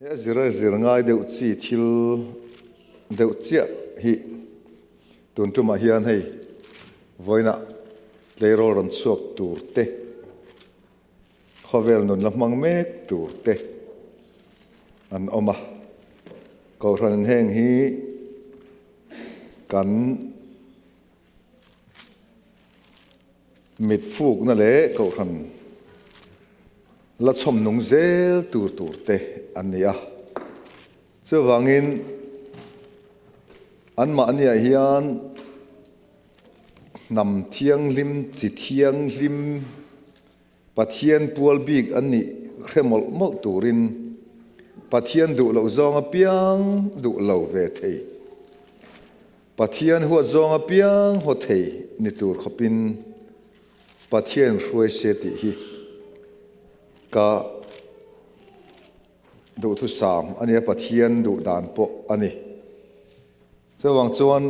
He a zir a zir ngai deuh chi thil deuh chiah hi tun tumah hian hei vawiinah tleirawl rawn chhuak tur te, khawvel nun la hmang mek tur te an awm a. Kohhran heng hi kan Mit fukna leh kohhran la chhawm nung zel tur tur te an ni a. Chuvangin anmahniah hian hnam thianghlim, chi thianghlim, Pathian pual bik an nih hre mawlh mawlh turin Pathian duh loh zawng apiang duh lo ve thei. Pathian huat zawng apiang haw thei ni tur khawpin Pathian hruai se tih hi ka duhthusam a nia, Pathian duh dan pawh a ni. Chuvang chuan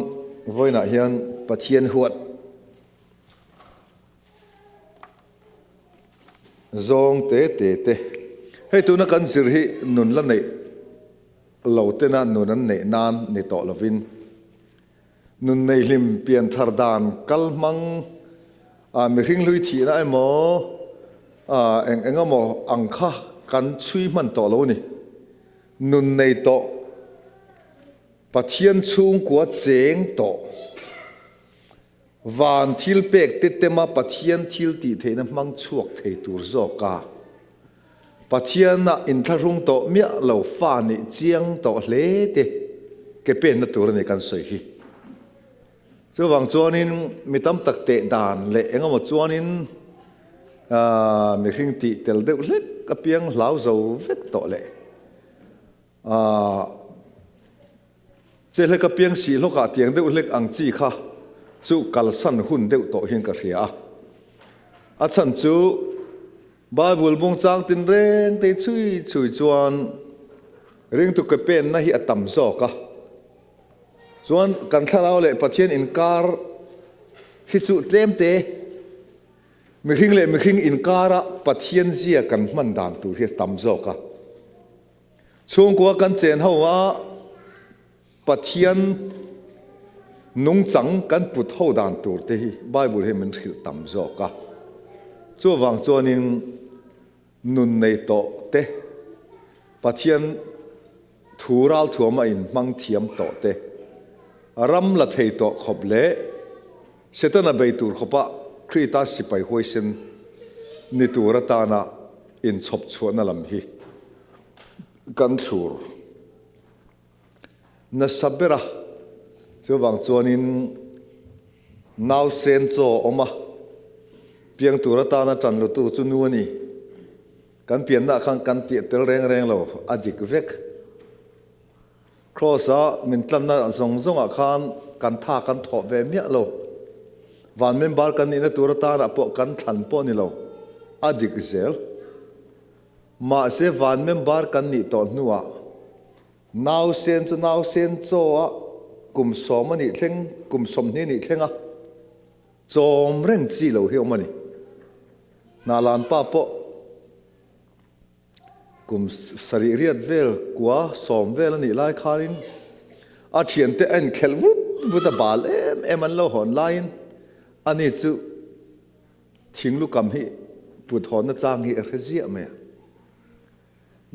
vawiinah hian Pathian huat Zawng te te te. Hei tuna kan zir hi nun la neih lo tena nun an neih nan ni tawh lovin nun neihlim pian thar dan kal hmang ah mihring hlui thihna emaw ah eng eng emaw ang kha kan chhui hman tawh lo a ni. Nun nei tawh Pathian chhungkua cheng tawh. Van thil pek te tema Pathian thil tih theihna hmang chhuak thei tur zawk a, Pathiana inthlahrung tawh miah lo fa nih chiang tawh hle te ke penna tur a ni kan sawi hi. Chuvang chuanin mi tam tak teh dan leh engemaw chuanin mihring tih tel deuh hlek apiang hlau zo vek tawh leh Che hlek a piang sih hlawkah tiang deuh hlek ang chi kha chu kalsan hun deuh tawh hian ka hria a. A chhan chu Bible bung chang tinreng te chhui chhui chuan ringtu ke penna hi a tam zawk a. Chuan kan thlarau leh Pathian inkar hi chu tlem te mihring leh mihring inkara Pathian zia kan hman dan tur hi a tam zawk a. Chhungkua kan chen ho a, Pathian nungchang kan put ho dan tur te hi Bible hian min hrilh tam zawk a. Chuvang chuanin nun nei tawh te, Pathian thu ralthuam a inhmang thiam tawh te, ram la thei tawh khawp leh Setana bei tur khawpa Krita sipai huaisen ni tur atana inchhawp chhuahna lam hi kan thlur nasa ber a, chuvang chuanin nausen chaw awm a, piang tur atana tan lutu chu nu a ni. Kan pianna khan kan tih tel reng reng lo, a dik vek. Kraws-a min tlanna zawng zawngah khan kan tha kan thawh ve miah lo. Van member kan nihna tur atanah pawh kan thlan pawh ni lo, a dik zel. Mahse van member kan nih tawh hnuah nausen chu nausen chaw a kum sawm a nih thleng, kum 20 a nih thleng a chawm reng chi lo hi awm a ni. Hnahlan pa pawh. Kum sarih riat vel kua sawm vel a nih lai khanin a thiante a inkhelh vut vut a, bal em em an lo hawn laiin ani chu thinglukam hi put hawnna chang hi a hre ziah mai a.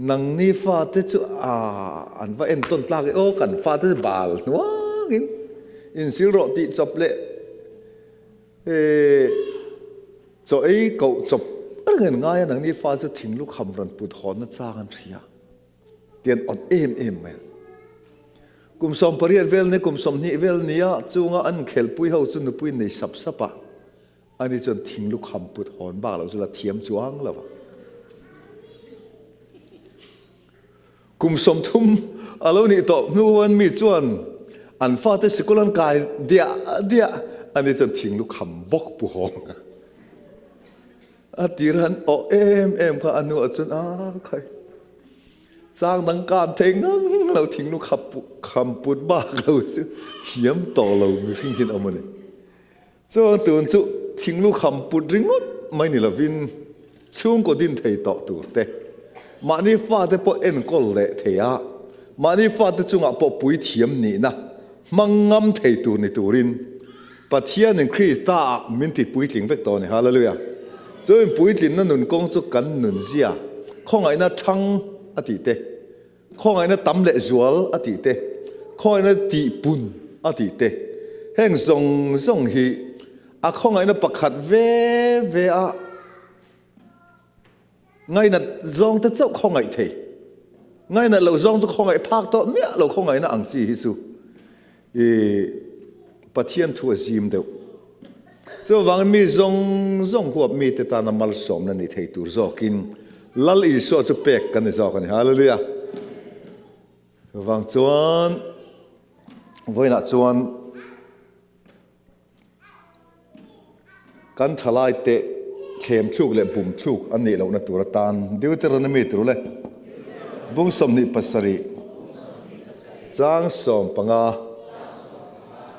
Nangni fate chu a an va entawn tlak e aw, kan fate chu bal hnuangin insil rawh tih chawp leh E, chaw ei koh chawp reng an ngai a, nangni fa chu thinglu kham rawn put hawnna chang an hria tih an awt em em mai a. Kum 18 vel ni, kum 20 vel nia chunga an inkhelpui ho chu nupui nei sap sap a, ani chuan thinglu kham put hawn bak lo chu la thiam chuang lo va. Kum 30 a lo nih tawh hnuan mi chuan an fate sikul an kai diah diah a ni chuan thinglu kham bawk pu hawng a tir han awh em em kha a hnuah chuan a khai chang dang kan thei ngang lo thinglu kham put bak lo chu thiam tawh lo mihring hian awm a ni. Chuan tun chu thinglu kham put ringawt mai ni lovin chhungkaw din thei tawh tur te. Mahni fate pawh enkawl leh thei a, mahni fate chungah pawh puithiam nihna hmang ngam thei tur ni turin Pathianin Krista-ah min ti puitling vek tawh a ni. Hallelujah! Chuan puitlinna nun kawng chu kan nunzia khawngaihna thang a tih te, khawngaihna tam leh zual a tih te, khawngaihna tihpun a tih te, heng zawng zawng hi a khawngaihna pakhat ve ve a Ngainat zawng te chauh khawngaih thei. Ngainat loh zawng chu khawngaih phak tawh miah lo khawngaihna ang chi hi chu i Pathian thu a zim deuh. Chuvangin mi zawng zawng huap mite tana malsawmna ni thei tur zawkin Lal Isua chu pek kan ni zawk a ni. Hallelujah! Chuvang chuan vawiinah chuan Kan thalaite thlem thluk leh bum thluk an nih lohna tur atan Deuteronomy tur le bung 27 chang 15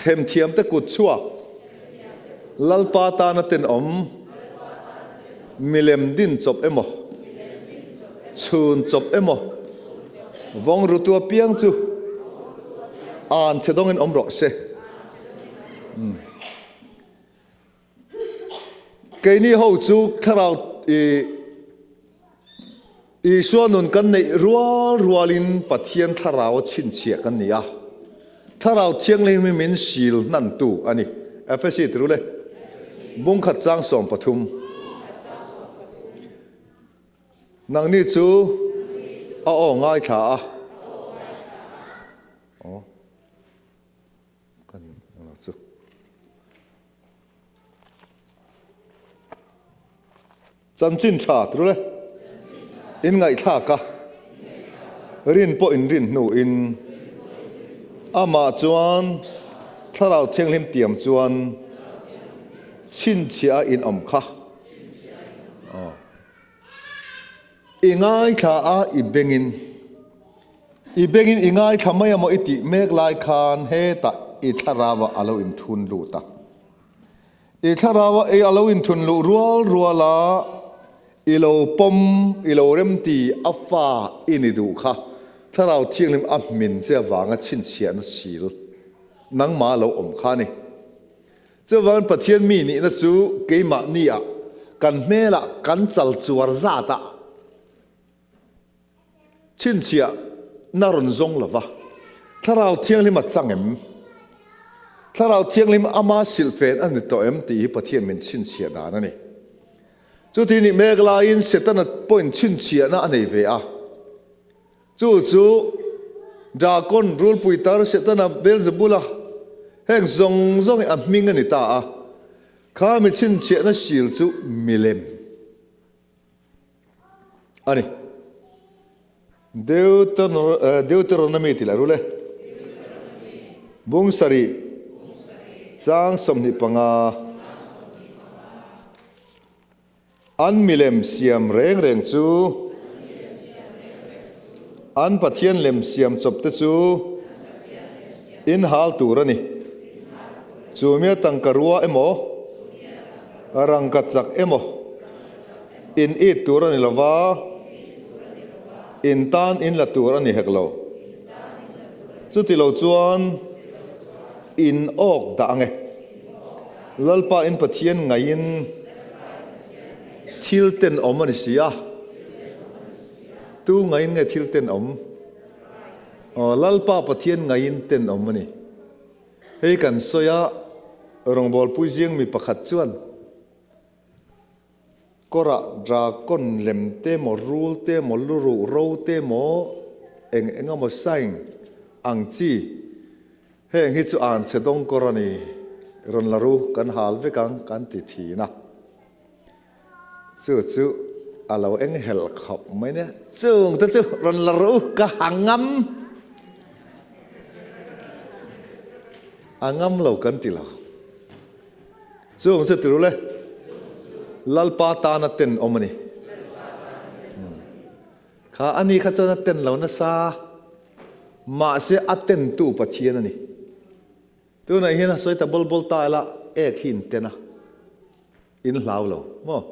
themthiamte kut chhuak Lalpa tana tenawm milem din chawp emaw chhun chawp emaw vawng rutu apiang chu an chhe dawngin awm rawh se. Keini ho chu thlarau Isua nun kan neih rual rualin Pathian thlarau a chhinchhiah kan ni a. Thlarau Thianghlim hi min sil hnantu a ni. Efesi ti rule. Bungkhat chang 13. Nangni chu a aw ngaithla a. Aw. Kan englo chu. Chanchin tha tirul e. In ngaihthlak a. Rin pawh in rin hnu in amah chuan Thlarau Thianghlim tiam chuan chhinchhiah a in awm kha. Aw. I ngaithla a, i bengin. I bengin i ngaithla mai amaw i tih mek lai khan hetah i thlarau ah a lo inthun lut a. I thlarau ah a lo inthun luh rual rual a, i lo pawm, i lo remti a fa i ni duh kha Thlarau Thianghlim a hmin che avanga chhinchhiahna sil nangmah a lo awm kha a ni. Chuvangin Pathian mi nihna chu keimahni ah, kan hmelah, kan chal chuar zat ah chhinchhiah na rawn zawng lo va, Thlarau Thianghlim a chang em? Thlarau Thianghlim ama silhfen a ni tawh em tih hi Pathian min chhinchhiah dan a ni. Chuti nih mek laiin Setana pawhin chhinchhiahna a nei ve a. Chu chu Drakon, rulpui tar, Setana, Beelzebula, heng zawng zawng hi a hming a ni ta a. Kha mi chhinchhiahna sil chu milem a ni. Deuteronomy tih lah rul e. Bung sarih, chang 25. An milem siam reng reng chu, an Pathian lem siam chawp te chu in hal tur a ni. Chu mia tangka rua emaw, rangka chak emaw in it tur a ni lo va, in tan in la tur a ni hek lo. Chuti lo chuan in awk dah ang e. Lalpa in Pathian ngaiin thil tenawm a ni si a. Tu ngaiin nge thil tenawm? Aw, Lalpa Pathian ngaiin tenawm a ni. Hei kan sawi a, rawngbawlpui zing mi pakhat chuan kawrah drakon lem te maw, rul te maw, luruh ro te maw, eng eng emaw sign ang chi Heng hi chu an chhe dawng kawr a ni, rawn la ru kan hal vek ang kan ti thin a. Chu chu a lo eng helh khawp mai nia, chung te chu rawn la ru ka ha ngam. A ngam lo kan ti lo. Chung chu ti ru le, Lalpa tana tenawm a ni. Kha a ni kha chuan a ten lo nasa, mahse a tentu Pathian a ni. Tunah hian a sawi ta bawl bawl ta ila, ek hi in ten a, in hlau lo maw?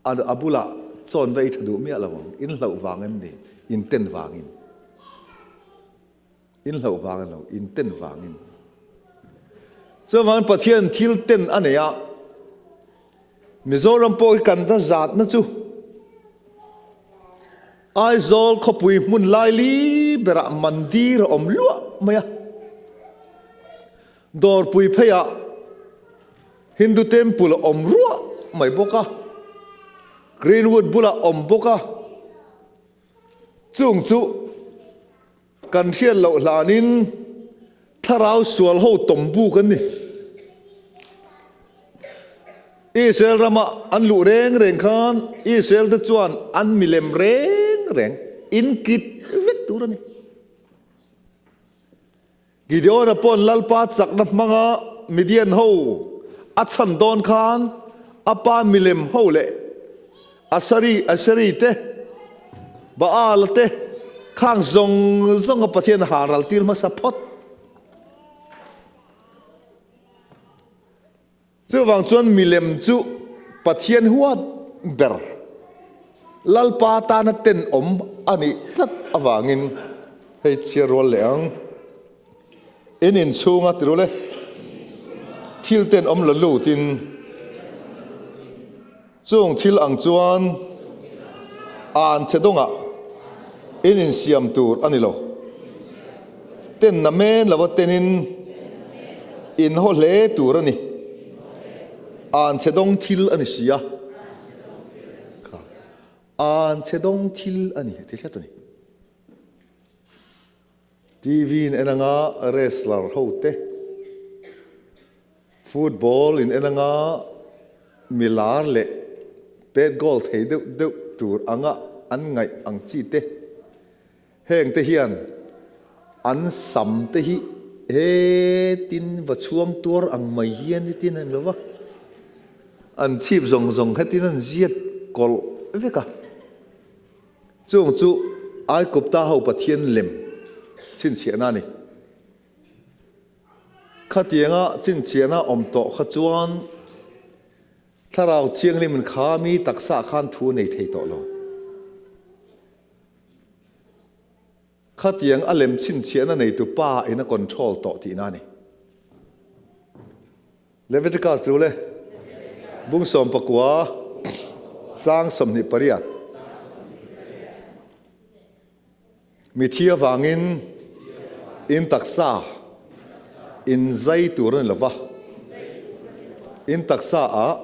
A bulah chawn va ei tha duh miah lo ang. In hlauh vang em ni? In ten vangin. In hlauh vang em lo, in ten vangin. Chuvangin Pathian thil ten a nei a, Mizoram pawh hi kan la zatna chu Aizawl khawpui hmun laili berah mandir a awm luah mai a. Dawrpui pheiah Hindu temple a awm ruah mai bawk a, Greenwood bulah awm bawk a, chung chu kan hriat loh hlanin thlarau sual ho tawm buk an ni. Israel rama an luh reng reng khan Israel te chuan an milem reng reng inkit vek tur a ni. Gideona paw'n Lalpa chakna hmanga Midian ho a chhan dawn khan a pa milem ho leh Asari, Aseri te, Baal te khang zawng zawnga Pathian a haral tir hmasa phawt. Chuvang chuan milem chu Pathian huat ber, Lalpa tana tenawm a nih tlat avangin hei chhiar rual leh ang. In inchhunga ti rul e, thil tenawm la lutin Chung thil ang chuan an che dawngah in insiam tur a ni lo. Tenna men lova tenin in haw hle tur a ni. An che dawng thil a ni si a. Kha an che dawng thil a ni ti tlat a ni. TV in en anga wrestler ho te, football in en anga milar leh pet goal thei deuh deuh tur anga an ngaih ang chi te, heng te hian an sam te hi hetin va chhuang tuar ang mai hian hetin an lo va, an chhip zawng zawng hetin an ziat kawlh vek a. Chung chu Aigupta ho pathian lem chhinchhiahna a ni. Khatianga chhinchhiahna awm tawh kha chuan Thlarau Thianghlimin kha mi taksa khan thu a nei thei tawh lo. Khatiang a lem chhinchhiahna neitu pa in a control tawh tihna a ni. Leviticus chu le bung 19 chang 28 Mithi avangin in taksa in zai tur a ni lova, in taksa ah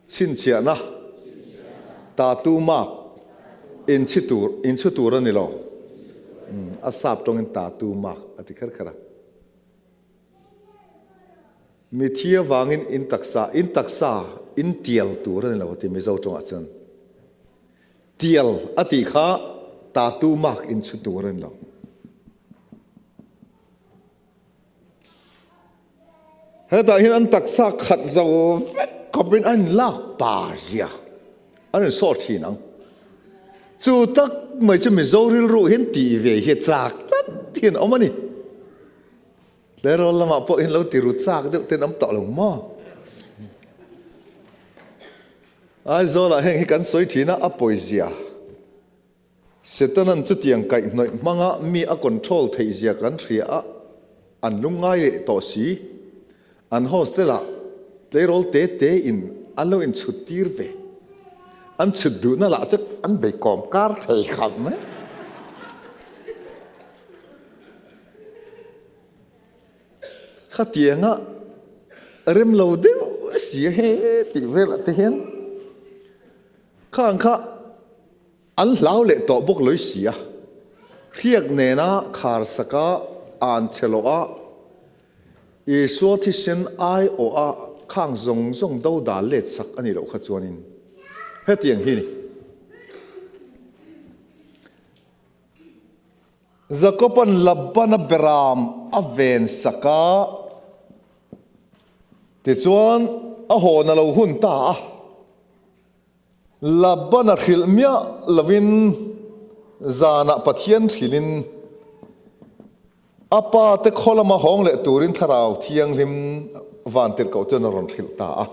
chhinchhiahna tattoo mark in chhi tur in chhu tur a ni lo. A sap tawngin tattoo mark a ti kher kher a. Mithi avangin in taksa, in taksa in tial tur a ni lo a ti Mizo tawngah chuan. Tial a tih kha tattoo mark in chhu tur a ni lo. Hetah hian an taksa khat zo vek khawpin an inlak pa zia an insawh thin ang. Chu tak mai chu Mizo rilru hian tih ve hi a chak tlat hian a awm a ni. Tleirawl lamah pawh hian lo ti ru chak deuh ten awm tawh lo maw? Aizawlah heng hi kan sawi thin a, a pawizia. Setanan chutiang kaihhnawih hmanga mi a control theihzia kan hria a, an lungngai leh tawh si. An hostel-ah tleirawl te te in an lo inchhut tir ve. An chhut duhna lah chu an bei kawm kar thei khat mai. Khatianga rem lo deuh si a he tih velah te hian khang kha an hlau leh tawh bawk lawih si a, hriak nena khar saka an che loh a, Isua thisen aiawha khang zawng zawng do dan let sak a nih loh kha chuanin hetiang hi ni. Jakoba'n Labana beram a ven sak a, tichuan a hawn a lo hun ta a. Labana hrilh miah lovin zanah Pathian hrilhin a pa te khaw lama hawng leh turin Thlarau Thianghlim vantirhkoh chuan a rawn hrilh ta a.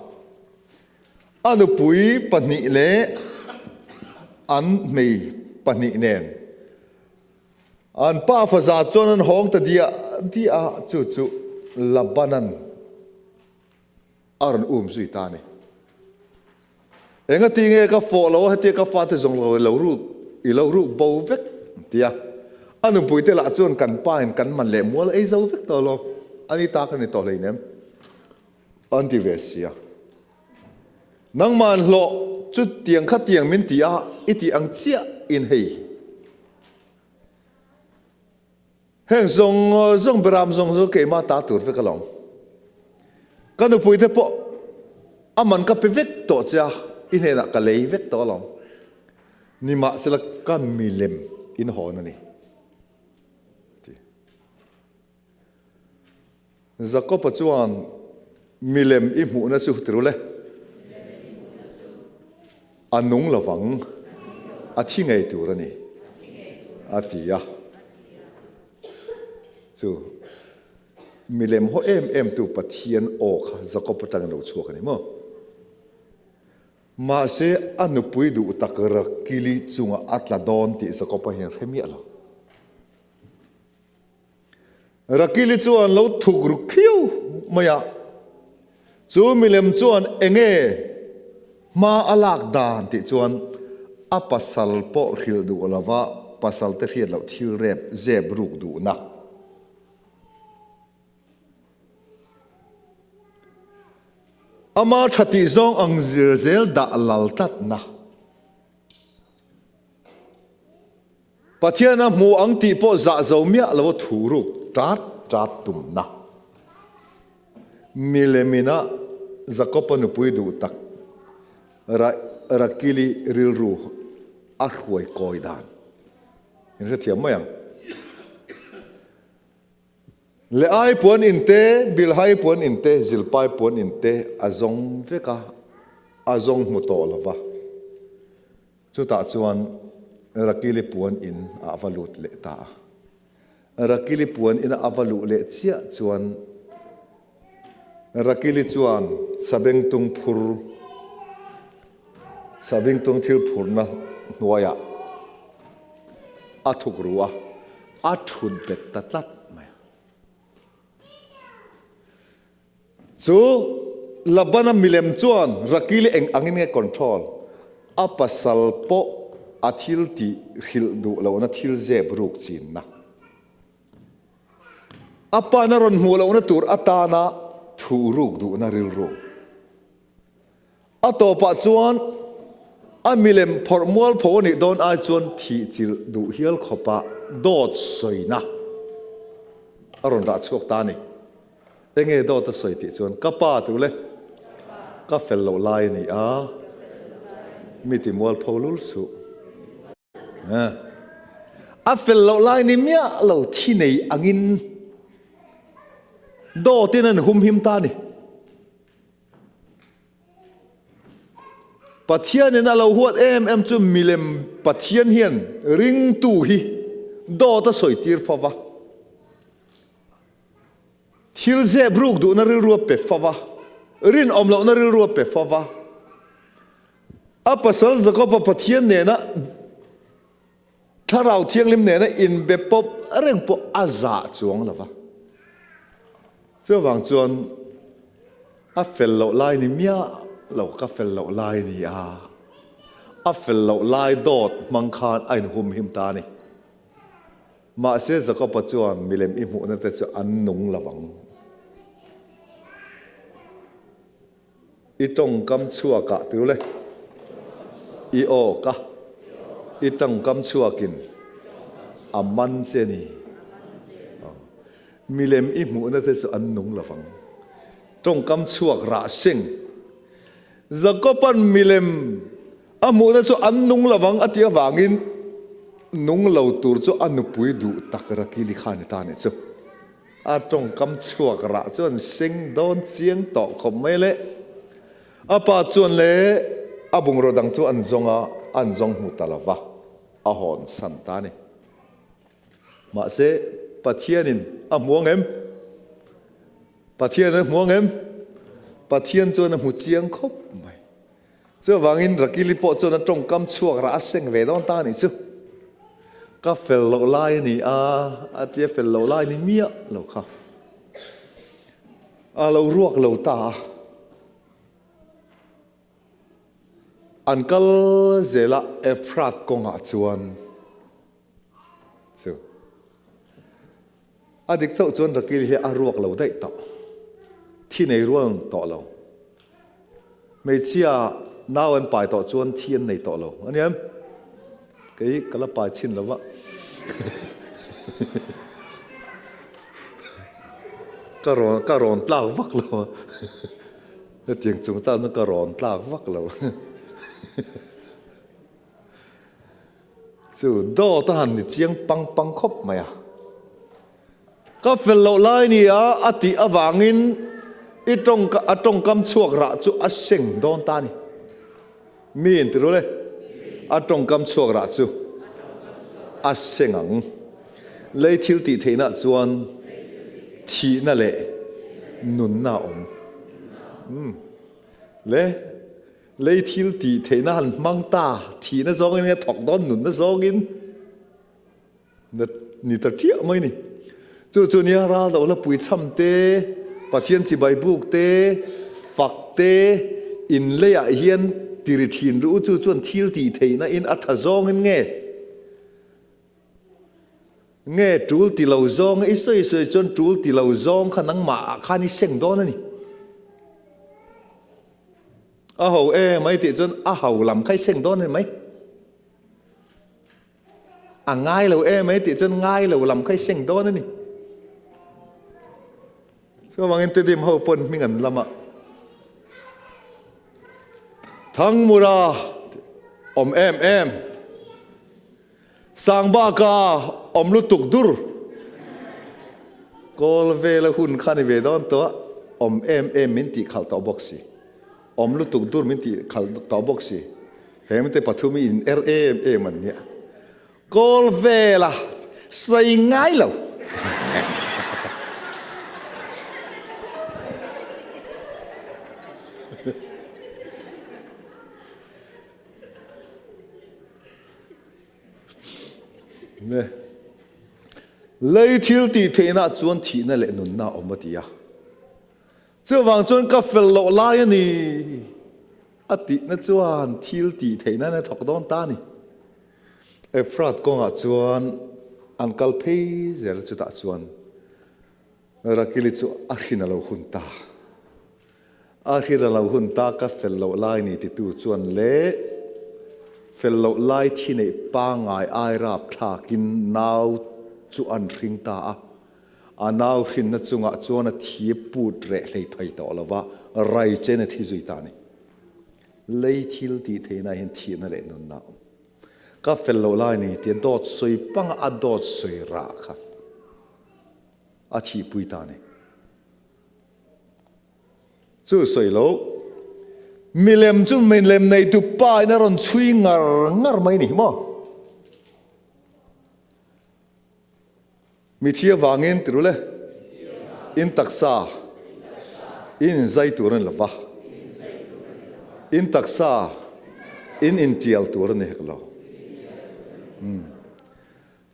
A nupui pahnih leh an hmei pahnih nen an pa faza chuan an hawng ta diah diah a, chu chu Labanan a rawn um zui ta a ni. Engati nge ka fawh lo a hetia ka fate zawng lo i lo ruk i lo ruk bo vek tia a nupuite lah chuan kan pa in kan man leh mual ei zo vek tawh lo ani ta ka ni tawh hleinem an ti ve sia. Nangman hlawh chu tiang kha tiang min ti a i tih ang chiah in hei. Heng zawng zawng beram zawng zawng keimah ta tur vek alawm. Ka nupui te pawh a man ka pe vek tawh che a, i hnenah ka lei vek tawh alawm. Nimahsela ka milem in hawn a ni. Ti. Jakob-a chuan milem i hmuhna chu ti rul e. A nung lovang, a thi ngei tur a ni, a ti a. Chu milem haw em em tu Pathian aw kha Jakob atangin lo chhuak a ni maw? Mahse, a nupui duh tak Rakili chungah a tla dawn tih Jakob-a hian hre miah lo. Rakili chuan lo thuk ru khiau mai a, chu milem chuan enge hma a lak dan tih chuan a pasal pawh hrilh duh lova pasal te hriat loh thil rep zep ruk duhna. Ama tha tih zawng ang zir zel dah lal tlatna. Pathian a hmu ang tih pawh zah zo miah lo a thu ruk tat tat tumna. Milemina Jakob-a nupui duh tak Rakili rilru a hruai kawi dan in hrethiam mai ang. Leai puan in te, Bilhai puan in te, Zilpai puan in te a zawng vek a, a zawng hmu tawh lo va. Chutah chuan Rakili puan in ah a va lut leh ta a. Rakili puan ina a va luh leh chiah chuan Rakili chuan sabengtung phur, sabengtung thil phurna hnuaiah a thuk ru a, a thut bet ta tlat mai a. Chu Labana milem chuan Rakili eng angin nge control? A pasal pawh a thil tih hrilh duh lohna thil zep ruk chinna. A pa'n a rawn hmuh lohna tur atana thuh ruk duhna rilru. A tawpah chuan a milem phawrh mualpho a nih dawn ai chuan thih chilh duh hial khawpa dawt sawina a rawn rah chhuak ta a ni. Enge dawt a sawi tih chuan ka pa tu le ka fel loh lai a ni a, mi ti mualpho lul suh. A fel loh lai ni miah lo thi nei angin dawtin an humhim ta a ni. Pathianin a lo huat em em chu milem Pathian hian ringtu hi dawt a sawi tir fo va, thil zep ruk duhna rilru a pe fo va, rinawm lohna rilru a pe fo va. A pasal Jakob-a Pathian nena Thlarau Thianghlim nena inbe pawp reng pawh a zah chuang lo va. Chuvang chuan a fel loh lai ni miah lo, ka fel loh lai ni a, a fel loh lai dawt hmang khan a inhumhim ta a ni. Mahse Jakob-a chuan milem i hmuhna te chu an nung lo ang. I tawngkam chhuakah tirul e. I aw ka. I tawngkam chhuakin a man che ni. Milem i hmuhna te chu an nung lovang. Tawngkam chhuak rah seng. Jakoba'n milem a hmuhna chu an nung lovang a tih avangin nung lo tur chu a nupui duh tak Rakili kha a ni ta a nih chu. A tawngkam chhuak rah chuan seng dawn chiang tawh khawp mai le. A pa chuan le a bungraw dang chu an zawng a, an zawng hmu ta lo va, a hawn san ta a ni. Mahse, Pathianin a hmu ang em? Pathian a hmu ang em? Pathian chuan a hmu chiang khawp mai. Chuvangin Rakili pawh chuan a tawngkam chhuak rah a seng ve dawn ta a nih chu. Ka fel loh lai a ni a, a tia fel loh lai ni miah lo kha. A lo ruak lo ta a. An kal zel a Ephrat kawngah chuan chu a dik chauh chuan Rakil hi a ruak lo daih tawh. Thi nei rual tawh lo. Hmeichhia nau an pai tawh chuan thi an nei tawh lo a nia. Kei ka la pai chhin lo va. Ka rawn ka rawn tlak vak lo a. Hetiang chungchang chu ka rawn tlak vak lo. Chu dawt a han ni chiang pang pang khawp mai a. Ka fel loh lai nia a tih avangin i tawng a tawngkam chhuak rah chu a seng dawn ta a ni. Mi in ti rul e, a tawngkam chhuak rah chu a seng ang. Lei thil tih theihna chuan thihna leh nunna a awm. Umm. Le, lei thil tih theihna han hmang ta, thihna zawngin nge thawk dawn nunna zawngin? Ni ta ṭiah mai ni. Chu chu nia ral do la puichham te, Pathian chibai buk te, fak te, in leiah hian tiri ṭhin ru chu chuan thil tih theihna in a ṭha zawngin nge? Nge ṭul ti lo zawng i sawi sawi chuan ṭul ti lo zawng kha nangmah ah khan i seng dawn a ni. A ho em ai tih chuan a ho lam kha i seng dawn a ni mai. A ngai lo em ai tih chuan ngai lo lam kha i seng dawn a ni. Chuvangin Tedim ho pawn hming an lam a, Thangmura awm em em, Sangbaka awm lutuk dur, Kawl vela hun kha ni ve dawn tawh a, awm em em min tih khalh tawh bawk si. Awm lutuk dur min tih khalh tawh bawk si. He mite pathum hi in er em em an nia. Kawl vela sawi ngai lo. Lei thil tih theihna chuan thihna leh nunna a awm a ti a. Chuvang chuan ka fel loh lai a ni a tihna chuan thil tih theihna in a thawk dawn ta a ni. Ephrat kawngah chuan an kal phei zel a, chutah chuan Rakili chu a hrin a lo hun ta. A hrin a lo hun ta ka fel loh lai ni titu chuan le fel loh lai thi neih pangngai ai rapthlakin nau chu an hring ta a. A nau hrinna chungah chuan a thi put reh hlei thei tawh lo va, rai chen a thi zui ta a ni. Lei thil tih theihna hian thihna leh nunna a awm. Ka fel loh lai ni tia dawt sawi panga a dawt sawi rah kha a thihpui ta a ni. Chu sawi lo, milem chu milem neitu pa in a rawn chhui ngar ngar mai ni maw? Mithi avangin ti rul e, in taksa in inzai tur a ni lo va, in taksa in intial tur a ni hek lo.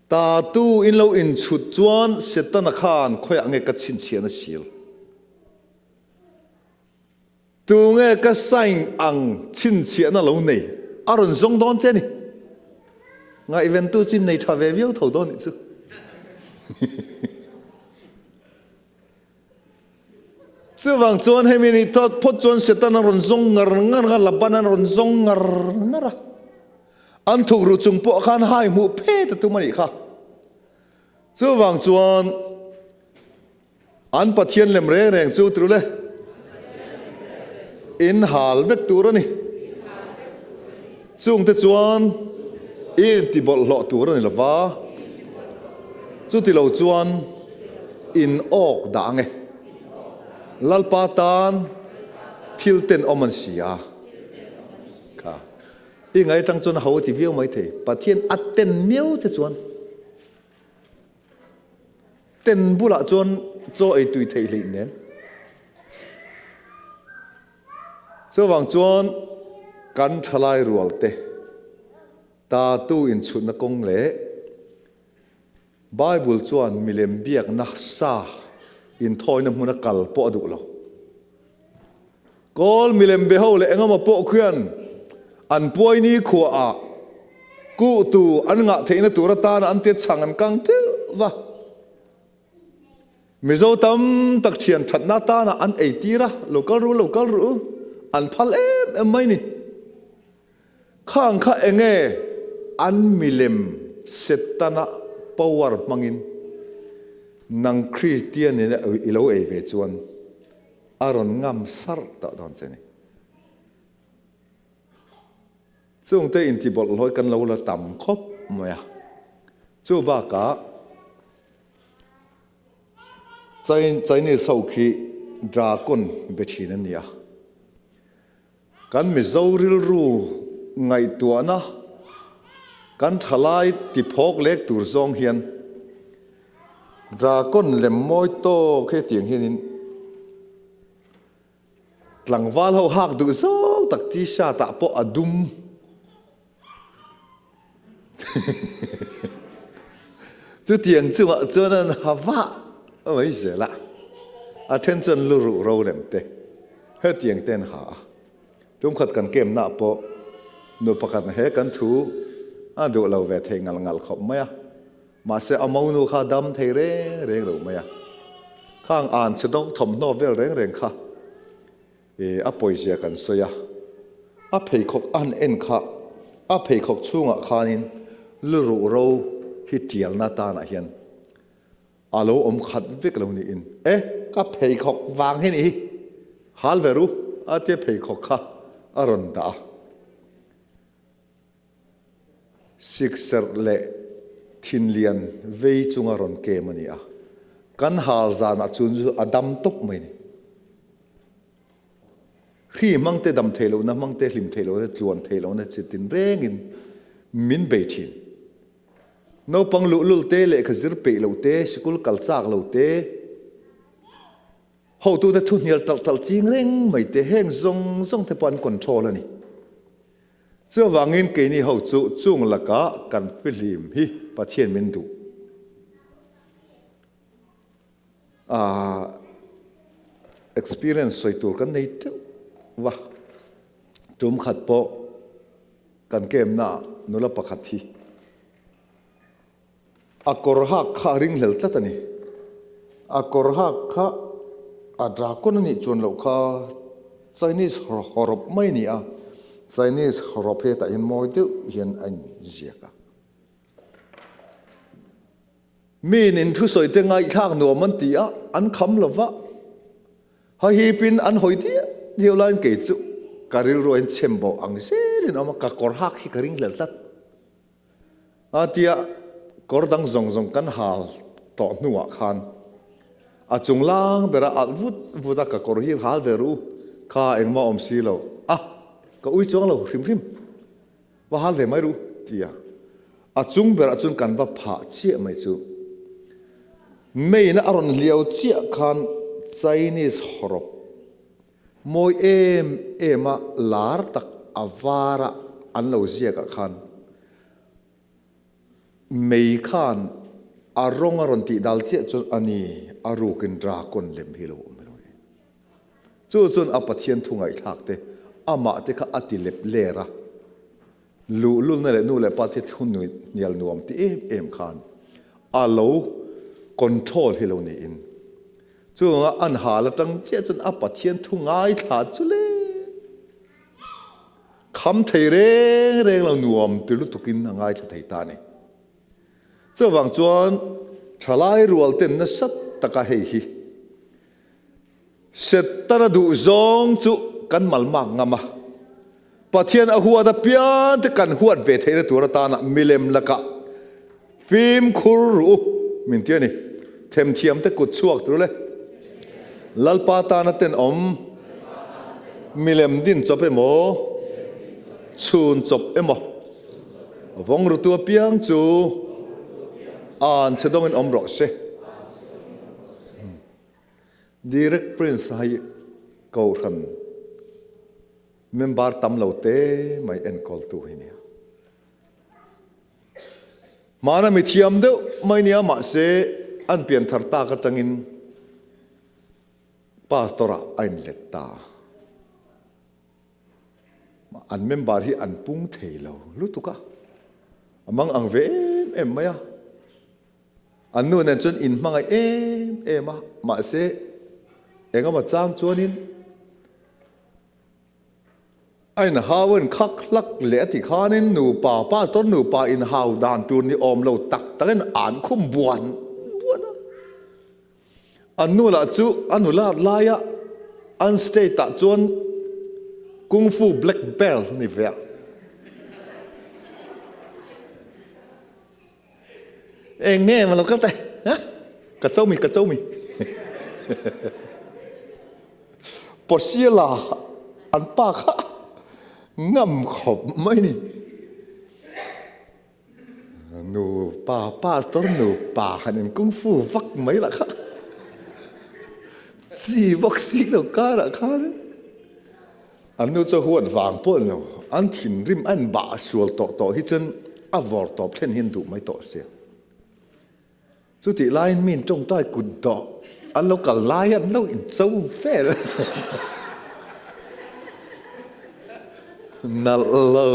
Tatu in lo inchhut chuan Setana khan khawiah nge ka chhinchhiahna sil? Tunge ka sign ang chhinchhiahna lo nei a rawn zawng dawn che ni? Ngaihventu chu nei tha ve viau tho dawn nih chu. Chuvang chuan hemi ni phawt chuan Satan a rawn zawng ngar ngar a, Laban a rawn zawng ngar ngar a. An thukru chung pawh khan hai hmuh phet a tum a nih kha. Chuvang chuan An Pathian lem reng reng chu tirul e, in hal vek tur a ni. Chungte chuan i intibawlhhlawh tur a ni lova, chuti lo chuan in awk dah ang e. Lalpa tan thil tenawm an si a. Kha i ngaitang chuan a ho ti viau maithei, Pathian a ten miau che chuan. Ten bulah chuan chaw ei tui theih hleih nen. Chuvang chuan Kan thalai rualte tatu inchhutna kawng leh Bible chuan milem biakna sa inthawina hmuna kal pawh a duh lo. Kawl milem be ho leh engemaw pawh khian an puaini khuaah kuhtu an ngah theihna tur atana an tia chhang an kang teuh va. Mizo tam tak thian thatna atana an ei tir a, lo kal ru, lo kal ru, an phal em em mai ni. Khang kha enge an milem Setana power hmangin nang Kristian in i lo ei ve chuan a rawn ngam sarh tawh dawn che ni. Chungte intibawlhhlawih kan lo la tam khawp mai a. Chu bakah Chinese ho khi dragon be thin an ni a. Kan Mizo rilru ngaihtuahna kan thalai tiphawk lek tur zawng hian dragon lem mawi tawk hetiang hianin Tlangval ho hak duh zawng tak t-shirt ah pawh a dum. Chutiang chungah chuan an ha vah mai zel a, a then chuan lu ruh ro lem te hetiang te an ha a. Tumkhat kan kemna ah pawh nu pakhat he kan thu a duh lo ve thei ngal ngal khawp mai a. Mahse a monu kha dam thei reng reng lo mai a, khang an chhe dawng thawmhnaw vel reng reng kha i a pawizia kan sawi a, a pheikhawk a han en kha a pheikhawk chhungah khanin lu ruh ro hi tialna tanah hian a lo awm khat vek lo niin, e ka pheikhawk vang hi nih hi, hal ve ru a tia pheikhawk kha a rawn dah a. Sikserh leh thinlian vei chunga rawn kem a ni a, kan hal zanah chun chu a dam tawp mai a ni. Hri hmangte dam thei lohna, hmangte hlim thei lohna, tluan thei lohna chi tinrengin min bei thin. Naupang luhlul te, lehkha zir peih lo te, sikul kal chak lo te, hotute thu hnial talh talh ching reng mai te, heng zawng zawng te pawh an control a ni. Chuvangin keini ho chu chung lakah kan fihlim hi Pathian min duh a, experience sawi tur kan nei teuh va. Tum khat pawh kan kemnaah nula pakhat hi A kawr hak kha a ringhlel tlat a ni. A kawr hak kha a dragon a nih chuan loh kha Chinese hawrawp mai a ni a, Chinese hawrawp hetah hian mawi deuh hian a inziak a. Miin in thusawi te ngaihthlak nuam an ti a, an kham lo va, hahipin an hawi diau diau laiin kei chu ka rilru a inchhem bawh ang zelin a awm a, ka kawr hak hi ka ringhlel tlat. A tia kawr dang zawng zawng kan hal tawh hnuah khan a chung lang bera alh vut vut a, ka kawr hi hal ve ru kha engmah awm si lo a, ka ui chuang lo hrim hrim, va hal ve mai ru tia a chung berah chuan kan va phah chiah mai chu main a rawn hliau chiah khan Chinese hawrawp Mawi em em a lar tak a var a an lo ziak ah khan mei khan a rawng a rawn tih dal chiah chuan a ni a rukin dragon lem hi lo awm elo ni. Chu chuan a Pathian thu ngaihthlak te amah te kha a ti lep ler a, luhlulna leh nu leh pa te thu hnial nuam ti em em khan a lo control hi lo niin. Chunga an hal atang chiah chuan a Pathian thu ngaithla chu le kham thei reng reng lo nuam ti lutukin a ngaithla thei ta a ni. Chuvang chuan thalai rual ten nasa taka hei hi Setana duh zawng chu kan malmak ngam a, Pathian a huat apiang te kan huat ve theihna tur atana milem lakah fimkhur ruh u min ti a ni. Themthiam te kut chhuak tur le Lalpa tana tenawm milem din chawp emaw chhun chawp emaw vawng rutu apiang chu an chhe dawngin awm rawh se. Direct Prince hi Kohhran. Member tam lo te mai enkawltu hi nia. Hmana mi thiam deuh mai nia mahse an pianthar tak atangin Pastor ah a inlet ta a. An member hi an pung thei lo lutuk a, a mang ang ve em em mai a. An nu nen chuan inhmangaih em em a, mahse engemaw chang chuanin a inhau a inkhak hlak leh a ti khanin nupa, pastor nupa inhau dan tur ni awm lo tak takin an khum buan buan a. An nu lah chu a nulat laia an state ah chuan Kung Fu Black Belt ni ve a. Eng nge ma lo kal te? Ha? Ka cho mi, ka cho mi. Posiala an pa kha ngam khawp mai ni. Nupa pastor nupa han in kung fu vak mai lah kha. Chi bawk si lo karah khan an nu chu huat vang pawh lo an thinrim a in bah sual tawh tawh hi chuan a vawr tawp thlen hian duh mai tawh sia. Chutih laiin mi in tawngtai kut dawh an lo kal lai an lo in cho vel. Nalh lo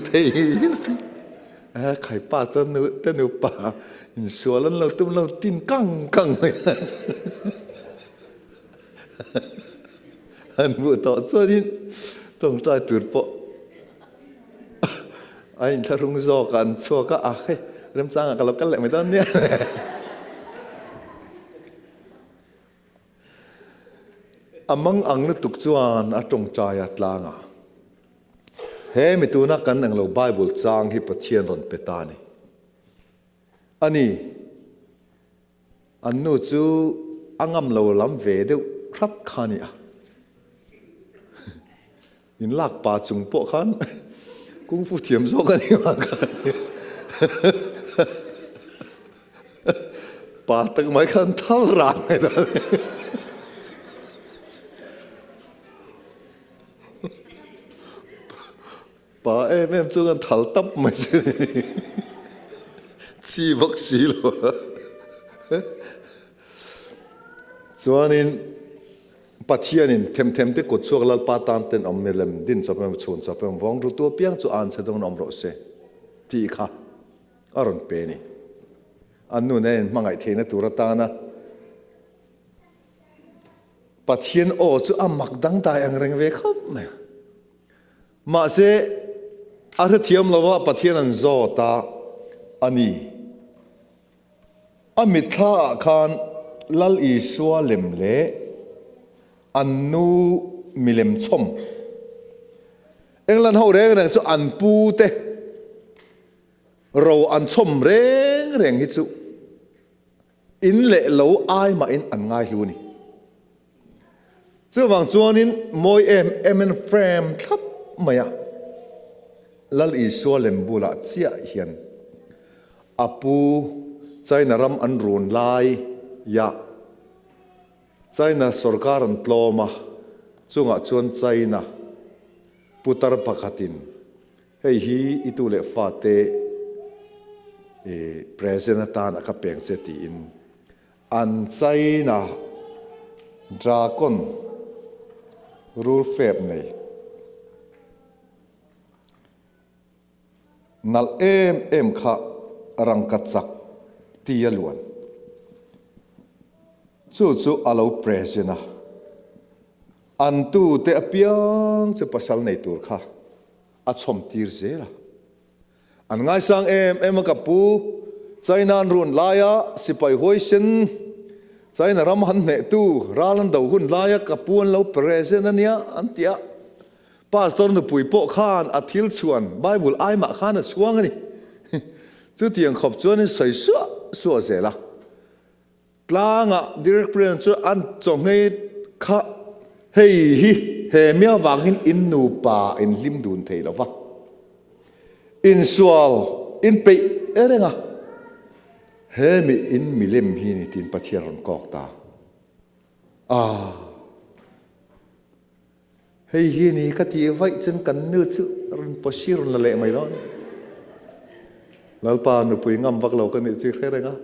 thei khai pa chuan nu te nupa insual an lo tum lo tin kang kang mai. An hmuh tawh chuanin tawngtai tur pawh a inthlahrung zawk a, an chhuak a, ah hei remchangah ka lo kal leh mai dawn nia. A mang ang lutuk chuan a tawngtai a tlang a, He mi tuna kan englo Bible chang hi Pathian rawn pe ta a ni. A ni. An nu chu a ngam lo lam ve deuh hrat kha a ni a. In lak pa chung pawh khan kung fu thiam zawk a ni vang kha a ni. Pa tak mai khan thal ran mai ta. Pa em em chu kan thal tap mai che ni. Chi bawk si lo. Chuanin Pathianin them them te kut chhuak Lalpa tan ten awm milem din chawp emaw chhun chawp emaw vawng ru tu apiang chu an chhe dawn awm rawh se tih kha a rawn pe ni. An nu nen hmangaih theihna tur atana Pathian aw chu a mak dangdai ang reng ve khawp mai. Mahse, a hrethiam lo a, Pathian an zawt a, a ni. A mitthla ah khan Lal Isua lem leh an nu milem chhawm England ho reng reng chu an pu te ro an chhawm reng reng hi chu In leh lo ai mahin an ngai hlu a ni. Chuvang chuanin mawi em em in frame thlap mai a, Lal Isua lem bulah chiah hian a pu China ram an run lai ya China sorkar an tlawm a, chungah chuan China putar pakhatin Hei hi i tu leh fate i present atan a ka peng che tiin an China dragon rul fep nei nalh em em kha rangka chak ti a luan chu chu a lo present a, an tute apiang chu pasal nei tur kha a chhawm tir zel a. An ngaisang em em a ka pu, China an run laia sipai huaisen, China ram han hnehtu ral an do hun laia ka pu an lo present a nia an ti a. Pastor nupui pawh khan a thil chhuan Bible ai mah khan a chhuang a ni. Chutiang khawp chuanin sawi suah suah zel a. Tlangah Direct President chu an chawnghei kha hei hi he mi avangin in nupa in hlim dun thei lo va, insual in peih reng a, he mi in milem hi ni tiin Pathian rawn kawk ta a. Hei hi ni ka tih vaih chuan kan nu chu rawn pawsi rawn la leh mai dawn. Lalpa nupui ngam vak lo ka nih chu i hre reng a.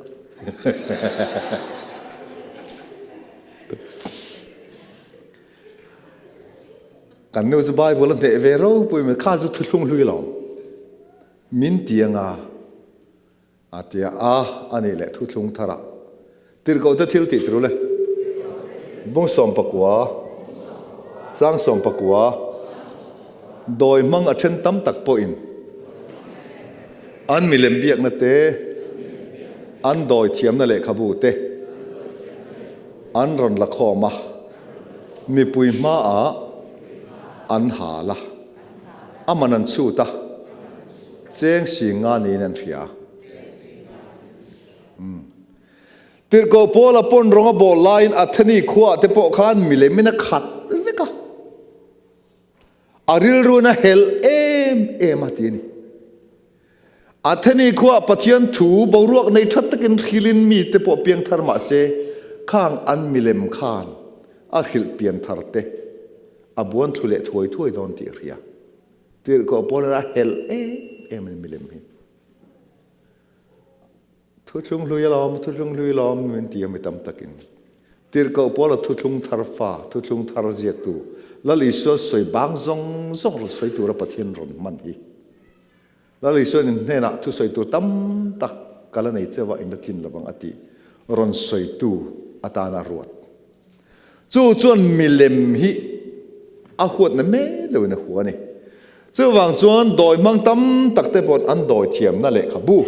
Kan nu chu Bible a hneh ve ropui mai, kha chu thuthlung hlui lo. Min ti anga a tia a, a nih leh thuthlung tharah tirhkohte thil tih tur le. Bung 19, chang 19, dawi hmang a then tam tak pawhin an milem biakna te, an dawi thiamna lehkhabu te an rawn la khawm a, mipui hmaah an hal a, a man an chhut a, cheng si nga niin an hria. Tirhkoh Paula pawn rawng a bawl laiin Atheni khuaah te pawh khan milemin a khat vek a, a rilruin a helh em em a ti a ni. Atheni khuaah Pathian thu boruak nei tha takin hrilin mite pawh piangthar mah se, khang an milem khan a hrilh pianthar te a buan thlu leh thuai thuai dawn tih a hria. Tirhkoh Paula'n a helh em em a ni milem hi. Thuthlung hlui alawm, thuthlung hlui alawm min ti a mi tam takin. Tirhkoh Paula thuthlung thar fa, thuthlung thar ziaktu, Lal Isua sawi bang zawng zawng rawn sawi tura Pathian rawn hman hi. Lal Isuan in hnenah thusawi tur tam tak ka la nei cheuh a, in la tlin lovang a tih rawn sawitu atana ruat. Chu chuan milem hi a huatna mai loin a hua a ni. Chuvang chuan dawi hmang tam tak te paw'n an dawi thiamna lehkhabu,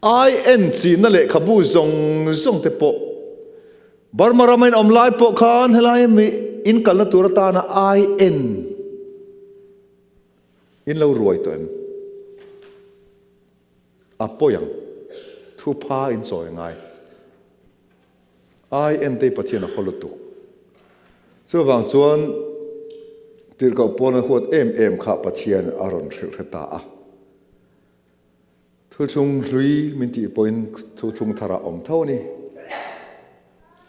ai en chinna lehkhabu zawng zawng te pawh Burma rama in awm lai pawh khan helai mi in kalna tur atana ai en In lo ruai tawh em? A pawi ang. Thupha in chawi ngai. Ai entei Pathian a haw lutuk. Chuvang chuan tirhkoh pawn a huat em em kha Pathian a rawn hrilh hre ta a. Thuthlung hlui min tih pawhin thuthlung thar ah awm tho a ni.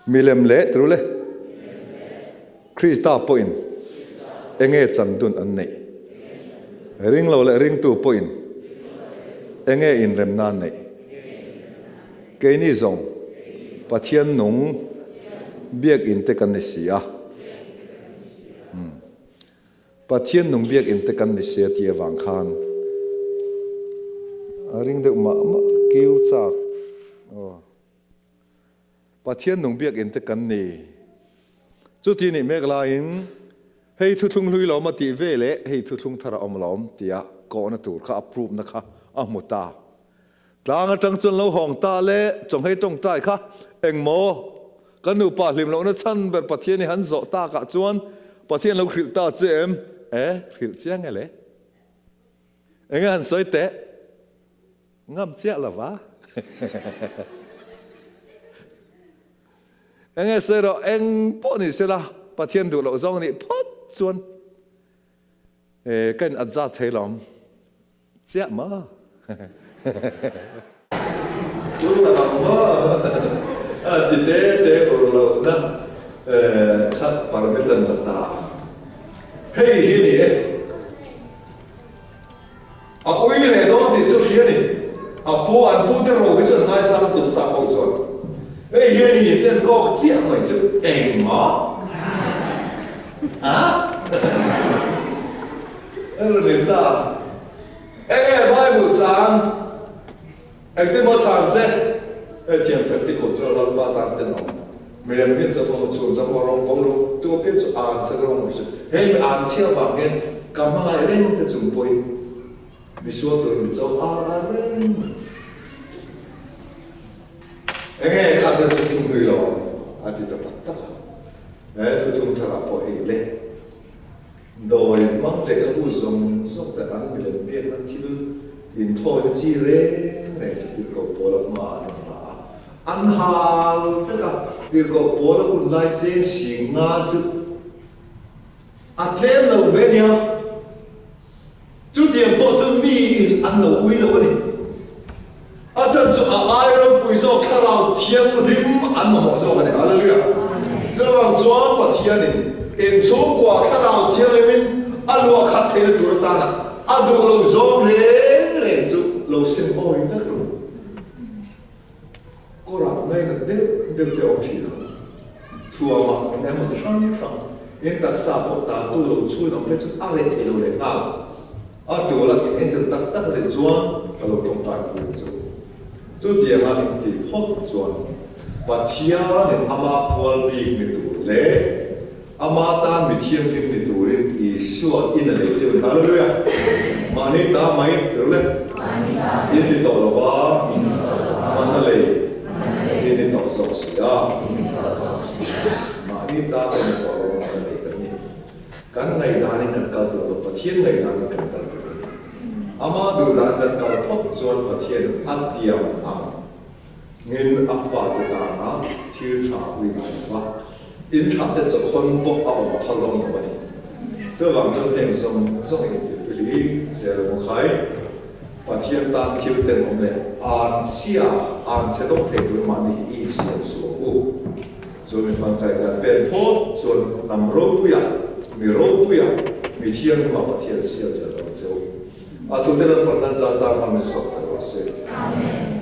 Milem leh turu le. Krista pawhin enge chandun an neih? Ringlo leh ringtu pawhin enge inremna an neih? Keini zawng Pathian nung biakinn te kan ni si a. Pathian nung biakinn te kan ni se tih avang khan a ring deuh mah mah kiu chak aw. Pathian nung biakinn te kan ni. Chuti nih mek laiin hei thuthlung hlui lo awm a tih ve leh hei thuthlung thar a awm lo awm tia kawhna tur kha a prove na kha a hmu ta. Tlang atang chuan lo hawng ta le, chawnghei tawngtai kha engmaw ka nupa hlim lohna chhan ber Pathian hi han zawh takah chuan Pathian lo hrilh ta che em? E, hrilh chiang e le. Enge han sawi teh? Ngam chiah lova. Enge sawi rawh, eng pawh ni sela Pathian duh loh zawng nih phawt chuan e, ka in adjust thei lawm. Chiah maw? Ur lo ang maw? A ti te te ur lohna kha permit an la ta. Hei hi ni e. A ui leh dawn tih chu hria ni. A pu an pu te ro hi chu an ngaisang lutuk sa ho chuan. Hei hi a ni te an kawk chiah mai chu engmaw? A? Eng ta? Enge Bible chang engtin maw chhan che? Hei thiam thiam ti kut chu Lalpa tan tenawm. Mirem hian chaw pawh chhun chaw pawh rawng pawh ru tu apiang chu an che rawng ru si. Hei mi an chhia vang hian ka hmangaih reng che chung pawhin misual turin mi cho ar ar reng mai. Enge kha chu thuthlung hlui lo a ti ta tak tak a. He thuthlung tharah pawh hei le. Dawi hmang lehkhabu zawng zawng te an milem biakna thil inthawina chi reng reng chu Tirhkoh Paula hma an rawn la a. An hal vek a, Tirhkoh Paula hun lai cheng sing nga chu a tlem lo ve nia. Chutiang pawh chu miin an lo ui lo a ni. A chhan chu a ai ropui zawk Thlarau Thianghlim an mamawh zawk a ni. Hallelujah! Chuvang chuan Pathianin. In chhungkua thlarau thianghlimin a luah khat theihna tur atana a duh lo zawng reng reng chu lo sim awi vek rawh u. Kawrah ngainat deuh deuh te awm thin a, thuamah eng emaw chi hrang hrang in taksa pawh tatu lo chhuin awm phei chu a reh thei lo leh nghal. A tul a in enghelh tak tak leh chuan ka lo tawngtai pui ang chu. Chutianga intih phawt chuan Pathianin ama pual bik ni tur leh ama tan mi thianghlim ni turin Isua in a lei cheu a ni. Hallelujah! Mahni ta mai ru le. In ni tawh lo va, man a lei in ni tawh zawk si a. Mahni ta kan ni tawh lo va, man a lei kan ni. Kan ngaihdanin kan kal tur lo, Pathian ngaihdanin kan kal tur a ni. Amah duhdan kan kal phawt chuan Pathian a tiam ang ngin a fate tana thil tha ui ngai lo va, in tha te chawkhawn pawh a awm phal dawn lo a ni. Chuvang chuan heng zawng zawng intirtu hi zel maw khai? Pathian tan thil tenawm leh an chhia, an chhe dawng thei tur mahni hi i insiam suh ang u. Chu mi hmankai kan pen phawt chuan hnam ropuia, mi ropuia, mi thianghlimah Pathian siam zel dawn che u. A thute Lalpan nan zan tan hmang min sawm che rawh se. Amen.